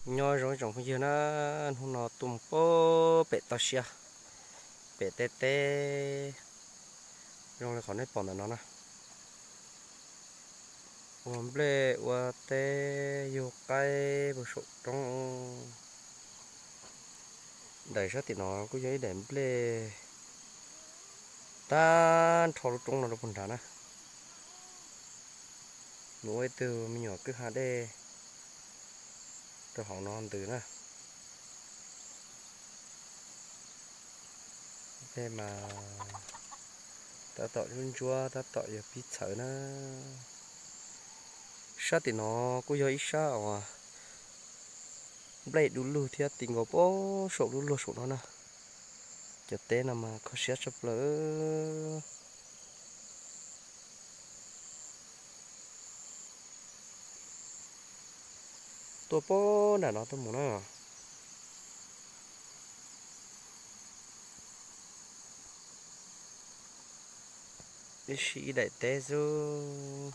Nyob zoo ib tsoom phooj ywg na, hnub no tuaj mus pem toj siab, pem teb teb, zoo li qhov nej pom ntawm no na. Ua nplej ua teb yug qaib puag saum roob. Daim sab tim no kuj yog ib daim nplej tag nrho lub roob no rau puag nrad na. Nws ua ib tug me nyuam kwj ha dej rau hauv no ntws na. Tej mas tab tom ntsuab ntsuab tab tom yuav pib txhawv na. Sab tim no kuj yog ib sab uas nplej du lug thiab ti nkaus puag saum lub luag saum no na. Cov teb no mas kho siab tshaj plaws. Tuaj puag nram no tuaj mus na. Ib sij ib daim teb xwb.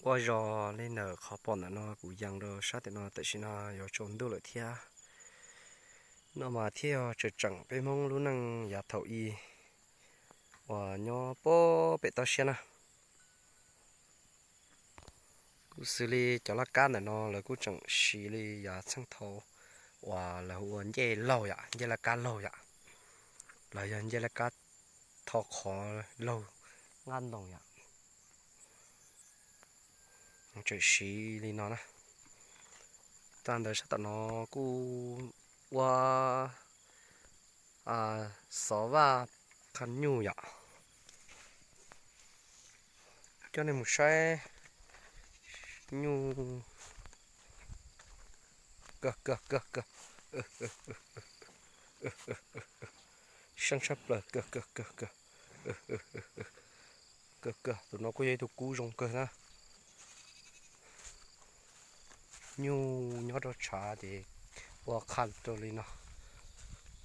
Ua zog li ntawm qhov pom ntawm no kuv yees rau sab tim no tam sim no yuav tsaus ntuj lawm thiab. No mas thiaj yog tseem tseem peb Hmoob lub neej yav thaum i uas nyob puag pem toj siab na. Kuj xws li cov laj kab ntawm no lawv kuj tseem siv li yav txheej thaum uas lawv hu ua ncej laug yom, ncej laj kab laug yom, los yog ncej laj kab tho qhov laug nqaj ntoos yom. Tseem siv li no na. Tag ntawd sab tom no kuj ua xov vaj qha nyuj yom. Coj nej mus saib nyuj. Kawg kawg kawg kawg. Seej tshaj plaws, kawg kawg kawg kawg. Kawg kawg, tus no kuj yog ib tug kub zoo kawg na. Nyuj nyob rau tshav ces ua qha rau li no.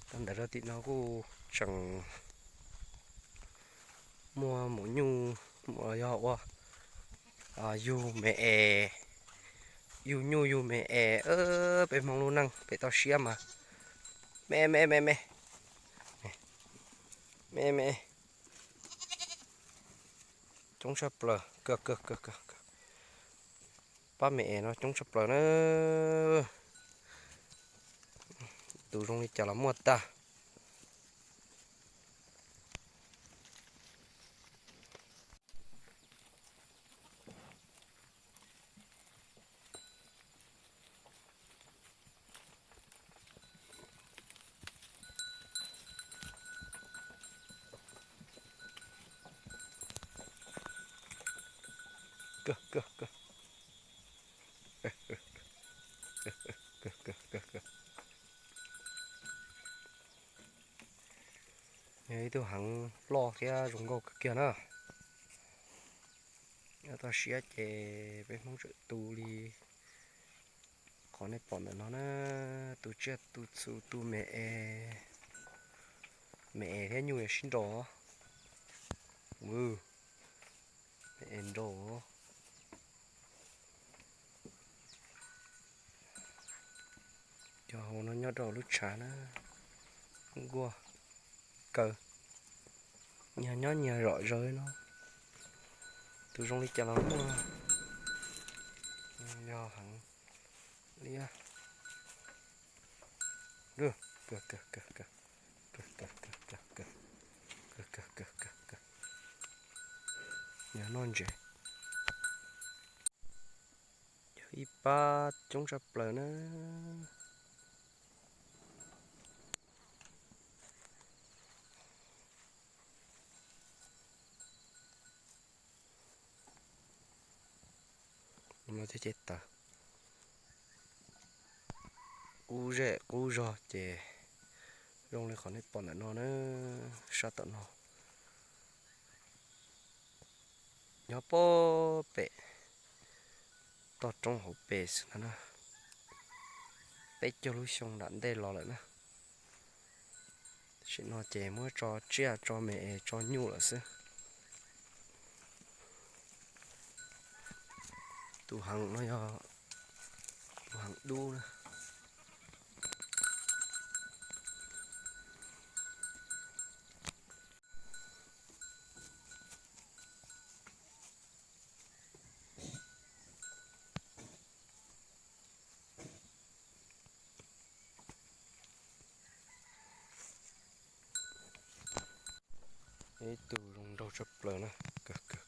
Tag ntawd rau tim no kuj tseem muaj maum nyuj, yog ua yug me es, yug nyuj yug me es, peb Hmoob lub neej pem toj siab mas me me me me me me. Coob tshaj plaws, kawg kawg kawg kawg. Pab me es no coob tshaj plaws na. Tus zoo li cas los muaj tag. Kawg kawg kawg. Yog ib tug heev loj thiab zoo nkauj kawg kiag na. Nyob toj siab ces peb Hmoob tseem tu li qhov nej pom ntawm no na, tu tsiaj tu txhu tu me es, me es thiab nyuj sib nrau. Me es nrau. Cov hauv no nyob rau lub tshav na, nkuaj kaw, nyias nyob nyias zom zaws no. Tus zoo li cas los muaj, yog heev li. Yog noj ntses. Yog ib pab coob tshaj plaws na. Ces taws qub zej qub zog ces zoo li qhov nej pom ntawm no na, sab tom no. Nyob puag pem toj roob hauv pes xwb no na. Peb caug lub xyoo nram ntej los lawm na. Tam sim no ces muab tso tsiaj tso me es tso nyuj lawm xwb. Tus heev no yog tus heev dub na. Ib tug zoo nraug tshaj plaws na, kawg kawg.